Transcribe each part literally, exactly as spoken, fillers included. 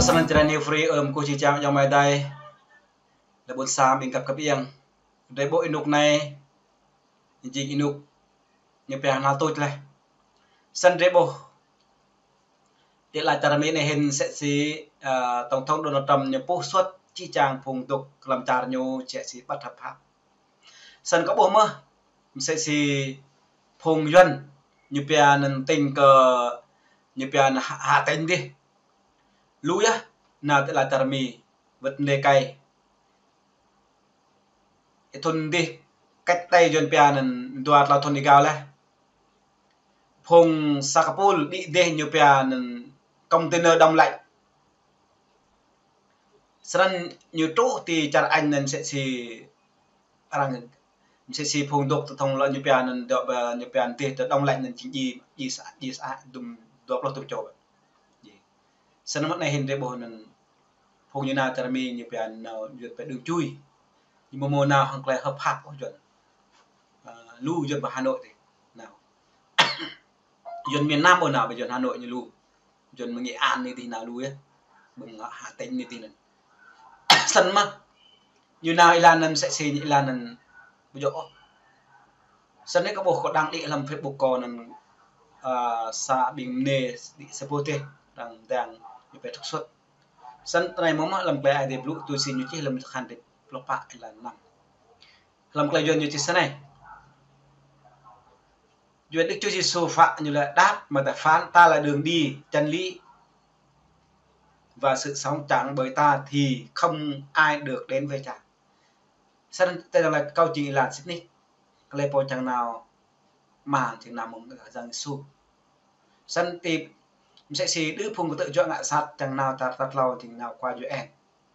Săn črăn hiu free ơm kơ či čang ayŏng amai adơi. Lĕ ƀôn sang ƀing găp kơ ƀiăng. Drơi ƀôh ênuk anai. Jing ênuk ñu pia nao tuč laih. Săn drơi ƀôh. Tơlơi čar Mi anai hĭn msĕ si, ơ, tổng thống Donald Trump ñu puh suôt či čang phung dŏ kơ lăm čar ñu msĕ si bất hợp pháp. Săn kơ ƀôh mơh, msĕ si phung Yuan, ñu pia anŭn tỉnh kơ, ñu pia anŭn Hà, Hà Tĩnh dih. Lu yơh, nao tơlơi čar Mi, wơ̆t lĕ kai. Ih thŭn dih, cách đây Yuan pia anŭn dua klâo thŭn ih gao laih. Phung sa kơpul đĭ dih ñu pia anŭn container đông lạnh. Srăng ñu truh ti čar Anh anŭn msĕ si arăng msĕ si phung dŏ tổng thống lŏ ñu pia anŭn dŏ ƀơi ñu pia anŭn dih tơ đông lạnh anŭn jing ji, ji sa, ji sa dŭm dua pluh tơm čô. Săn mơ̆ anai hĭn drơi ƀôh anŭn phung ñu nao čar Mi ñu pia anŭn nao Yuan pơ đường chui. Ñu mơ̆ mơ̆ nao hăng tơlơi hợp pháp ôh Yuan. Ơ, lu Yuan ƀơi Hà Nội dih. Nao. Yuan miền Nam ƀu nao ƀơi Yuan Hà Nội ñu lu. Yuan mơ̆ng Nghệ An anai dih nao lu yơh. Mơ̆ng Hà Tĩnh anai dih anŭn. Săn mơ̆. Ñu nao ih lăng anŭn msĕ si ih lăng anŭn ƀu djơ̆ ôh. Săn anai kơ ƀôh kâo đăng đĭ lăm Facebook kâo anŭn, ơ, sa ƀing mơnê đĭ sa boh dih arăng dŏ ñu pia trục xuất. Săn tơlơi mơ̆ mơ̆ lăm tơlơi Ơi Adai blŭ tui si ñu čih lăm tơhan dih pluh pă ih lăng năm. Lăm tơlơi Yuan ñu čih săn anai. Yuan Đức Chúa Giêsu phă ñu laĭ đáp mà ta phán, ta là đường đi, chân lý và sự sống, chẳng bởi ta thì không ai được đến với Cha. Săn tơlơi kâo jing ih lăng sĭt nik. Tơlơi pô čang nao, mă čang nao mơ̆ng Yang Yêsu. Săn ti msĕ si đơ phung kơtơ̆ juă ngă sat čang nao tar tar tlâo čang nao kua juă en.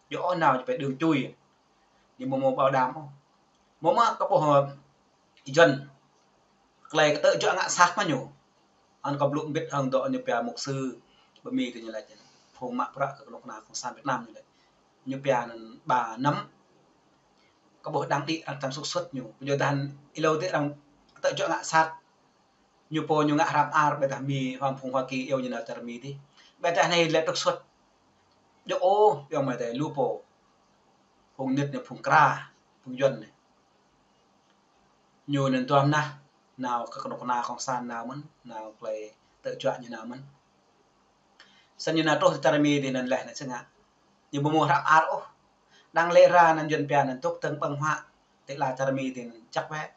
Yua ôh nao pơ đường chui. Ñu mơ̆ mơ̆ bảo đảm ôh. Mơ̆ mơ̆ kơ ƀôh Yuan. Tơlơi kơtơ̆ juă ngă sat mă ñu. Anŭn kâo blŭ mbĭt hăng dŏ ñu pia mục sư ƀơi Mi tơ ñu laĭ. Phung mă bruă kơ kơnuk kơna cộng sản Việt Nam ñu laĭ. Ñu pia anŭn ba năm. Kơ ƀôh đăng đĭ arăng čang trục xuất ñu. Ƀu djơ̆ dah ih lăng dih arăng kơtơ̆ juă ngă sat. Ñu pô ñu ngă hrăm ar ƀôdah Mi hăng phung Hoa Kỳ iâu ñu nao čar Mi dih. Ƀôdah anai lĕ trục xuất. Djơ̆ ôh, ayŏng amai adơi lu pô. Phung nit anai phung kra, phung Yuan anai. Ñu anŭn duăm nah, nao kơ kơnuk kơna cộng sản nao mơ̆n, nao tơlơi kơtơ̆ juă ñu nao mơ̆n. Săn ñu nao truh čar Mi dih anŭn laih anŭn sơngă. Ñu ƀu mơ̆ hrăm ar ôh. Đang lĕ ra anŭn Yuan pia anŭn tŭk tơ̆ng ƀơ̆ng huă. Tơlơi čar Mi dih anŭn čăk wĕ.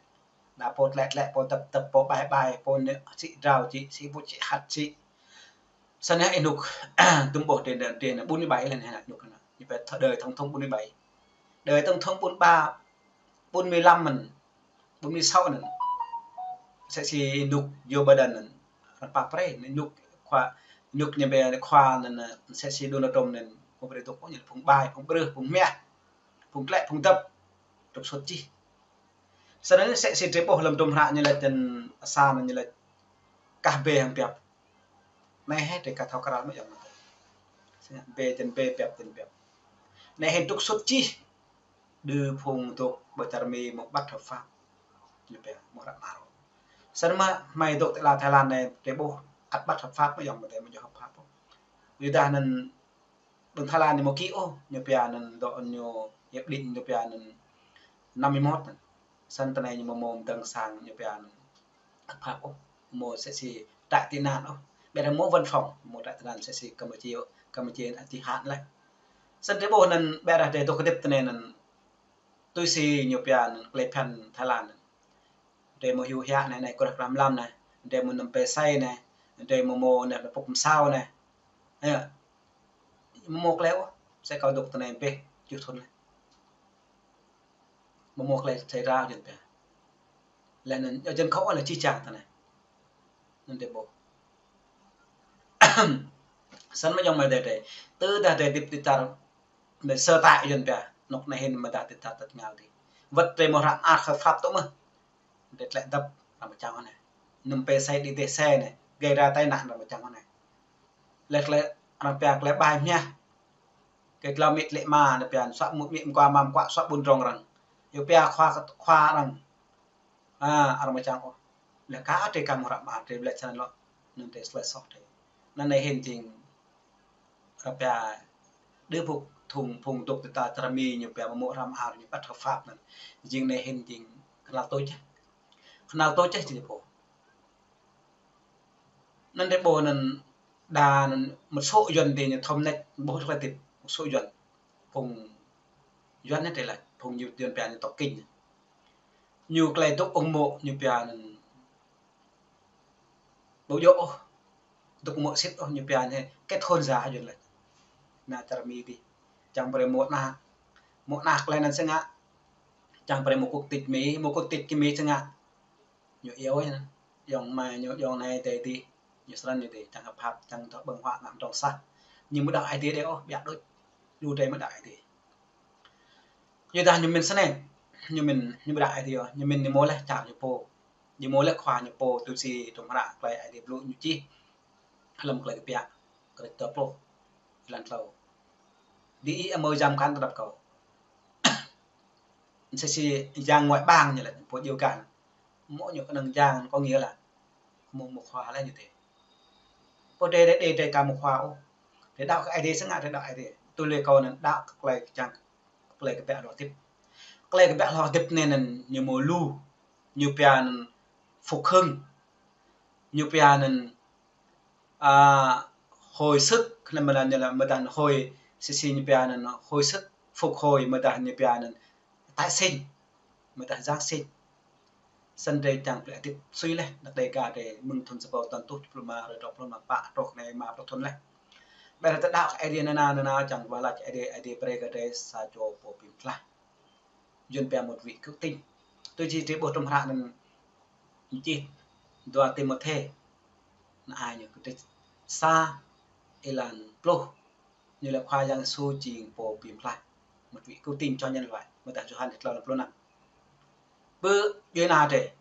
Đa pô tlĕ tlĕ, pô tơp tơp, pô ƀai ƀai, pô anai sĭ drao sĭ, sĭ ƀuč sĭ hăt sĭ. Săn anai ênuk tơm ƀôh dih anŭn, dih anŭn bốn mươi bảy lĕ anŭn ênuk anŭn. Ñu pia thơ-, đời tổng thống bốn mươi bảy. Đời tổng thống bốn mươi ba, bốn mươi lăm mơ̆n. Bốn mươi sáu anŭn. Msĕ si ênuk Joe Biden anŭn. Arăng pap brơi, ênuk khua, ênuk ñu pia khua anŭn, msĕ si Donald Trump anŭn. Mơ̆ brơi dŏ ñu phung ƀai, phung brưh, phung meh. Phung tlĕ, phung tơp. Trục xuất čih. Săn anai msĕ si drơi ƀôh lăm tơm hră ñu laĭ čăn sa anŭn ñu laĭ kah bê hăng biăp. Anai hĕ drơi kah thâo krăn mơ̆ ayŏng amai adơi. Bê čăn bê, biăp čăn biăp. Anai hĕ trục xuất čih. Đơ phung dŏ ƀơi čar Mi mơ̆ bất hợp pháp. Ñu pia mơ̆ hră mơ̆. Săn mơ̆ hmei dŏ tơlơi Thái Lan anai drơi ƀôh ăt bất hợp pháp mơ̆ ayŏng amai adơi mơ̆ djơ̆ hợp pháp. Yua dah anŭn ƀing Thái Lan ñu mơ̆ kĭ ôh, ñu pia anŭn dŏ ñu hiệp định ñu pia anŭn năm mươi mốt anŭn. Săn tơ anai ñu mơ̆ mơ̆ dơ̆ng sang ñu pia anŭn hợp pháp ôh, mơ̆ msĕ si trại tị nạn ôh. Ƀĕ dah mơ̆ văn phòng, mơ̆ trại tị nạn msĕ si Campuchia ôh, Campuchia anŭn či hăn laih. Săn drơi ƀôh anŭn ƀĕ dah drơi dŏ kơdip tơ anai anŭn tui si ñu pia anŭn tơlơi phiăn Thái Lan anŭn. Drơi mơ̆ hyu hiă anai, anai kơrah kơrah mlam anai. Drơi mơ̆ năm pê sai anai. Drơi mơ̆ mơ̆ anai pŭk msao anai. Ơ. Mơ̆ mơ̆ tơlơi ôh. Msĕ kâo dŏ tơ anai ƀĕ, tơjuh thŭn anai. Mơ̆ mơ̆ tơlơi, tơlơi rao jơ̆n pia. Lĕ anŭn, yua jơ̆n kâo lĕ či čang tơ anai. Anŭn drơi ƀôh. Săn mơ̆ ayŏng amai adơi drơi. Tơdah drơi dip ti tar, mơ̆ sơ tai jơ̆n pia. Anŭn anai hĭn mơ̆ dah ti tar tơt ngao dih. Wơ̆t drơi mơ̆ hră mơar khơi Pháp tŭ mơ̆. Drơi tlĕ dăp arăng pơčang anai. Năm pê sai đĭ dêh xe anai, gây ra tai nạn arăng pơčang anai. Lĕ tơlơi arăng pia tơlơi ƀai mơhiăh. Kơ tơlơi mĭt lĕ ma anai pia suă mŭt mĭt mơkua ma mơkua suă ƀun drong arăng. Yua pia khua, khua arăng. A, arăng pơčang ôh. Lĕ kah adai kah mơ̆ hră mơar drơi ƀlĕ čan lŏ. Anŭn drơi tơlơi soh drơi. Anŭn anai hĭn jing arăng pia Đơ phung, phung, phung dŏ tơta čar Mi ñu pia mă mŏ hrăm ar ñu bất hợp pháp anŭn. Jing anai hĭn jing kơnăl tôč. Kơnăl tôč jing pô. Anŭn rai ƀuh anŭn đa anŭn một số Yuan tơ ñu thom nĕč ƀuh tơlơi tip một số Yuan. Phung Yuan anai tơ lač, phung Yuan pia ñu tŏk kinh. Ñu tơlơi dŏ ung mô̆ ñu pia anŭn ƀu djơ̆ ôh. Dŏ ung mô̆ sĭt ôh ñu pia anai kết hôn giả Yuan lač. Ană čar Mi tơ. Čang brơi mŏ ană. Mŏ ană tơlơi anŭn sĭt ngă. Čang brơi mŏ quốc tịch Mi, mŏ quốc tịch kơ Mi sĭt ngă. Ñu iâu anŭn. Yŏng mai ñu yŏng anai tơ tơ. Ñu srăn ñu tơ, čang hợp pháp, čang tŏ ƀơ̆ng huă ngă trong sah. Ñu ƀu đaŏ Aê Diê đơi ôh, biă đôč. Lu tơ ƀu đaŏ Aê Diê. Yua dah ñu mĭn snei. Ñu mĭn, ñu ƀu đaŏ Aê Diê ôh. Ñu mĭn ñu mơ̆ lĕ čar ñu pô. Ñu mơ̆ lĕ khua ñu pô, tui si tơlơi hră tơlơi Aê Diê blŭ ñu čih. Hlăm tơlơi kbiă, kơrĕč dua pluh, êlan klâo. Đi ih amâo dám cắn tơnap kâo. Msĕ si yang ngoại bang ñu lač, pô djơ̆ kăn. Mơ̆ ñu kơnơ̆ng yang có nghĩa là mơ̆, mơ̆ khua lĕ ñu tơ. Pô tơ, tơ, tơ, tơ ka mơ̆ khua ôh. Tơ đaŏ kơ Aê Diê sĭt ngă, tơ đaŏ Aê Diê. Tui lĕ kâo anŭn đaŏ kơ tơlơi čang, tơlơi kbiă hloh hơdip. Tơlơi kbiă hloh hơdip anai anŭn ñu mơ̆ lu. Ñu pia anŭn phục hưng. Ñu pia anŭn, a, hồi sức, anŭn mơ̆ anŭn ñu lač mơ̆ dah anŭn hồi, si si ñu pia anŭn hồi sức, phục hồi, mơ̆ dah ñu pia anŭn tái sinh, mơ̆ dah Giáng sinh. Sĭt tơ čang plĕ hơdip sui leh, anăk Đêga tơ mơ̆ng thŭn sa rơbâo tơjuh pluh rơma, rơbâo pluh rơma pă truh anai rơma pluh thŭn leh. Ƀiădah tơdah Aê Diê nanao, nanao čang wah lač Aê Diê, Aê Diê brơi kơ drơi sa čô pô bi mơtlaih. Yuan pia một vị cứu tinh. Tui si drơi ƀuh tơlơi hră anŭn čih dua Timôthê. Anŭn ai ñu kơtĕč sa êlan pluh. Ñu lač Khua Yang Yêsu jing pô bi mơtlaih. Một vị cứu tinh cho nhân loại. Mơ̆ dah Yôhan klâo êlan pluh năm. Pơ djuai ană drơi.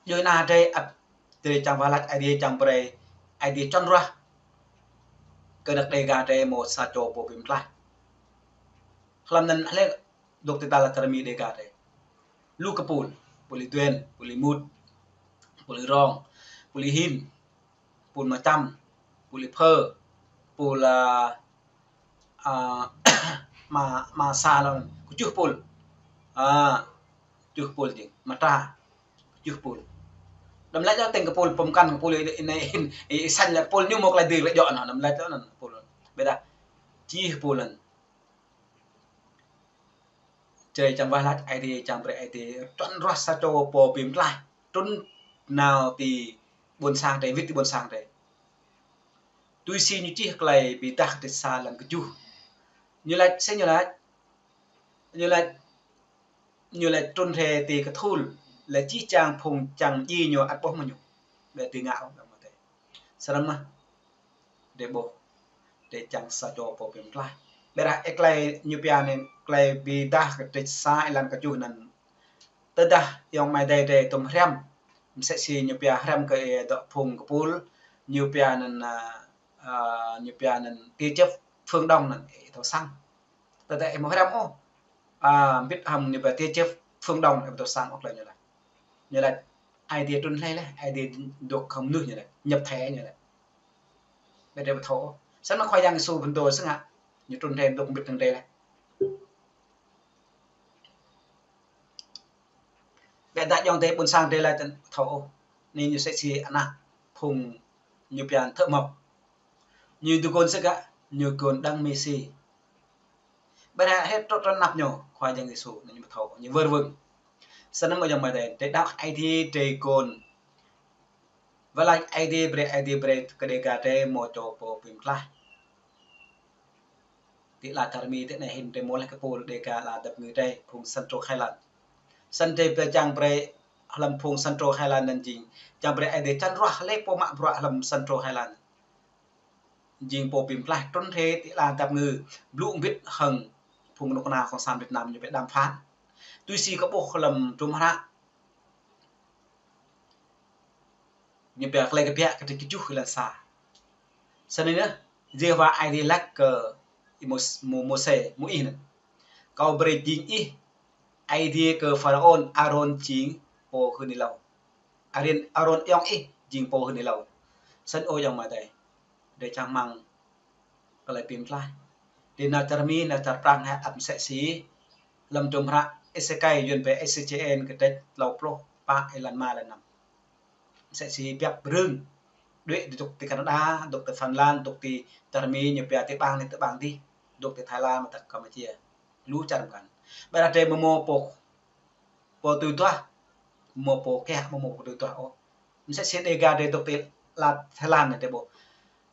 Djuai ană drơi ăt drơi čang wah lač Aê Diê čang brơi Aê Diê čuăn ruah kơ anăk Đêga drơi mơ̆ sa čô pô bi mơtlaih. Hlăm anŭn hlơi dŏ tơdah lač čar Mi Đêga drơi. Lu kơ pul, pul Y Duen, pul Y Mut, pul Y Rong, pul Y Hin, pul Ma Čăm, pul Y Phơ, pul, a, a, Ma, Ma Sa lăng, kơjuh pul. A, kơjuh pul jing, Ma Tra, kơjuh pul. Đăm lač lĕ tơ̆ng kơ pul pơmkăn kơ pul anai, anai, anai, săn lĕ pul ñu mơ̆ tơlơi djơ̆ anŭn, đăm lač lĕ anŭn pul. Ƀiădah, čih pul anŭn. Drơi čang wah lač Aê Diê, čang brơi Aê Diê čuăn ruah sa čô pô bi mơtlaih trŭn nao ti ƀuôn sang drơi, wĭt ti ƀuôn sang drơi. Tui si ñu čih tơlơi Bi Êdah kơtĕč sa êlan kơjuh. Ñu lač, sĭt ñu lač, ñu lač, ñu lač trŭn rai ti kơthul, lĕ čih čang phung čang djai ñu ăt ƀuh mơ̆ ñu. Ƀiădah tơ ngă ôh, ƀiădah mơ̆ tơ. Srăng mơ̆. Drơi ƀuh. Drơi čang sa čô pô bi mơtlaih. Ƀiădah ih tơlơi ñu pia anai, tơlơi Bi Êdah kơtĕč sa êlan kơjuh anŭn. Tơdah yŏng amai adơi drơi tŭm hriăm. Msĕ si ñu pia hriăm kơ ih dŏ phung kơ pul. Ñu pia anŭn, a, a, ñu pia anŭn tia chớp phương Đông anŭn, ih thâo săng. Tơdah ih mơ̆ hriăm ôh. A, mbĭt hăng ñu pia tia chớp phương Đông, ih thâo săng ôh tơlơi ñu lač. Ñu lač Aê Diê trŭn hlơi leh, Aê Diê dŏ hăng mơnuih ñu lač, nhập thể ñu lač. Ƀiădah ƀu thâo ôh. Săn mơ̆ Khua Yang Yêsu pơtô sĭt ngă, ñu trŭn hlơi dŏ mbĭt hăng drơi leh. Ƀiădah yŏng drơi ƀuôn sang drơi lač ƀu thâo ôh. Anai ñu msĕ si ană phung ñu pia thợ mộc. Ñu dŭ gôn sĭt gơ̆, ñu gôn đăng Mêsi. Ƀiădah hrơi truh tơnap ñu, Khua Yang Yêsu, ñu ƀu thâo, ñu wơr wơ̆ng. Săn mơ̆ yŏng amai adơi, drơi đaŏ Aê Diê drơi gôn. Wah lač Aê Diê brơi, Aê Diê brơi kơ Đêga drơi mơ̆ čô pô bi mơtlaih. Ti ala čar Mi tơ anai hĭn drơi mơ̆ leh kơ pul Đêga ala dap ngư drơi, phung Central Highland. Săn drơi ƀiă čang brơi hlăm phung Central Highland anŭn jing. Čang brơi Aê Diê čuăn ruah lĕ pô mă bruă hlăm Central Highland. Jing pô bi mơtlaih trŭn rai ti ala dap ngư, blŭ mbĭt hăng phung kơnuk kơna Cộng sản Việt Nam ñu pia đàm phán. Tui si kơ ƀuh hlăm tơlơi hră. Ñu pia tơlơi kbiă kơtĕč kơjuh êlan sa. Săn anai, Yêhôwa Aê Diê lač kơ Y-Môs-, Mô-, Môsê, Môis anŭn. Kâo brơi jing ih, Aê Diê kơ Pharaôn, Arôn jing pô hưn êlâo. Arôn, Arôn yŏng ih jing pô hưn êlâo. Săn ơ yŏng amai adơi. Drơi čang rơmang Tơlơi pơmĭn tlaih. Tui anŭn čar Mi, anŭn čar Prang hă, ăt mơsĕ si lơ̆m dŭm hră Êsêkai, Yuan ƀĕ Êsêkiel kơdrêč klâo pluh pă, êlan rơma, êlan năm. Mơsĕ si biă rơ̆ng. Đuaĭ dŏ tui Canada, dŏ tui Phần Lan, dŏ tui čar Mi, ñu pia tui ƀang anai tui ƀang adih, dŏ tui Thái Lan, mơ̆ng tơ Campuchia. Lu čar mơkăn. Ƀơi arăng drơi mơ̆ hmâo pô, pô tui duah, hmâo pô kiăng, hmâo pô tui duah ôh. Mơsĕ si Dega drơi dŏ tui ala Thái Lan anai drơi ƀuh.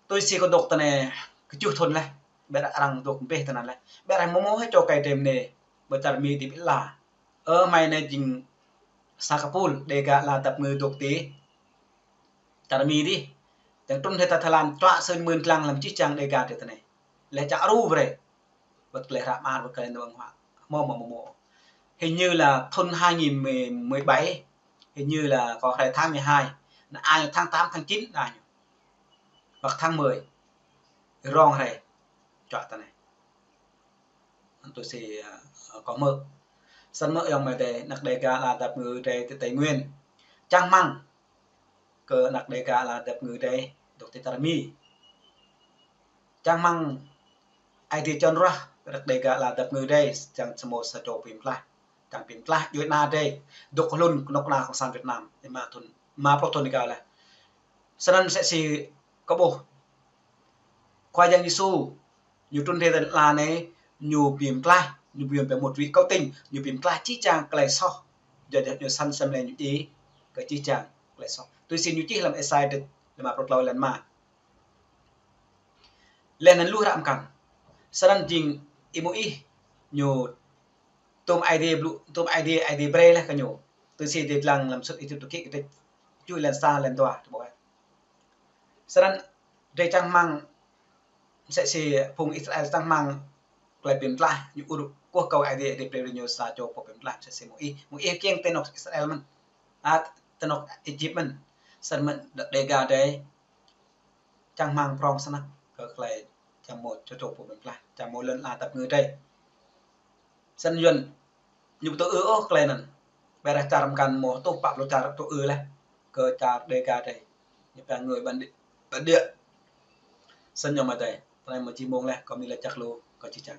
Tui si kâo dŏ tơ anai kơjuh thŭn laih. Ƀơi arăng dŏ kơƀah tơ anai laih. Ƀơi arăng hmâo hmâo hă čô kơ drơi mơ̆n anai. Ƀơi čar Mi tui ƀĭ la. Ơ, mơi anai jing sa kơpul, Dega ala dăp ngư dŏ tui čar Mi adih. Čang trŭn hĭ tơ Thái Lan, čuă sưn mưn lăng lăm čih čang Dega drơi tơ anai. Lĕ čang aru brơi. Wơ̆t tơlơi hră mơar, wơ̆t tơlơi nơ̆ng huă. Hmâo, hmâo, hmâo, hmâo. Hình như là thŭn hai nghìn mười bảy. Hình như là có hrơi tháng mười hai. Anai, tháng tám, tháng chín, anai. Hoặc tháng mười. Rong hrơi. Čuă tơ anai. Tui si, ơ, kâo hmư̆. Snăn mơ̆ ayŏng amai adơi, ană Dega ala dăp ngư drơi tui Tây Nguyên. Čang rơmang kơ ană Dega ala dăp ngư drơi dŏ tui čar Mi. Čang rơmang Aê Diê čŏng ruah kơ ană Dega ala dăp ngư drơi, čang samơ̆ sa čô pơmĭn tlaih. Čang pơmĭn tlaih, djuai ană drơi, dŏ kơ hlŭn kơnuk kơna Cộng sản Việt Nam, rơma thŭn, rơma pluh thŭn rơgao laih. Snăn mơsĕ si kâo ƀuh Khua Yang Yêsu, ñu trŭn hĭ tơ ala anai, ñu pơmĭn tlaih, ñu pơmĭn pơmŭt wĭ kâo tĭng, ñu pơmĭn tlaih čih čang tơlơi soh. Yua dah ñu săn sem lĕ ñu djai kơ čih čang tơlơi soh. Tui si ñu čih lăm Êsai drơi rơma pluh klâo, êlan rơma. Lĕ anŭn lu hră mơkăn. Snăn jing Y-Môis ñu tŭm Aê Diê blŭ, tŭm Aê Diê, Aê Diê brơi laih kơ ñu. Tui si drơi lăng lăm Sut Êjip tơkĭ kơdrêč kơjuh, êlan sa, êlan dua, tơƀuh. Snăn drơi čang rơmang mơsĕ si phung Israel čang rơmang tơlơi pơmĭn tlaih, ñu ur kơkuh kơ Aê Diê, Aê Diê brơi ñu sa čô pô pơmĭn tlaih, mơsĕ si Y-Môis. Y-Môis kiăng tơ anŏ Israel mơ̆n. Ă, tơ anŏ Êjip mơ̆n. Snăn mơ̆n Dega drơi čang rơmang prŏng snăk kơ tơlơi čang hmâo čô čô pô pơmĭn tlaih, čang hmâo lŏn ala dăp ngư drơi. Snăn Yuan ñu ƀu tŭ ư ôh tơlơi anŭn. Ƀơi arăng čar mơkăn hmâo tuh pă pluh čar tŭ ư laih kơ čar Dega drơi. Ñu pia người bản địa, bản địa. Snăn ayŏng amai adơi, tơlơi mơ̆ či mông laih, kâo mĭn laih čăk lu, kâo či čang.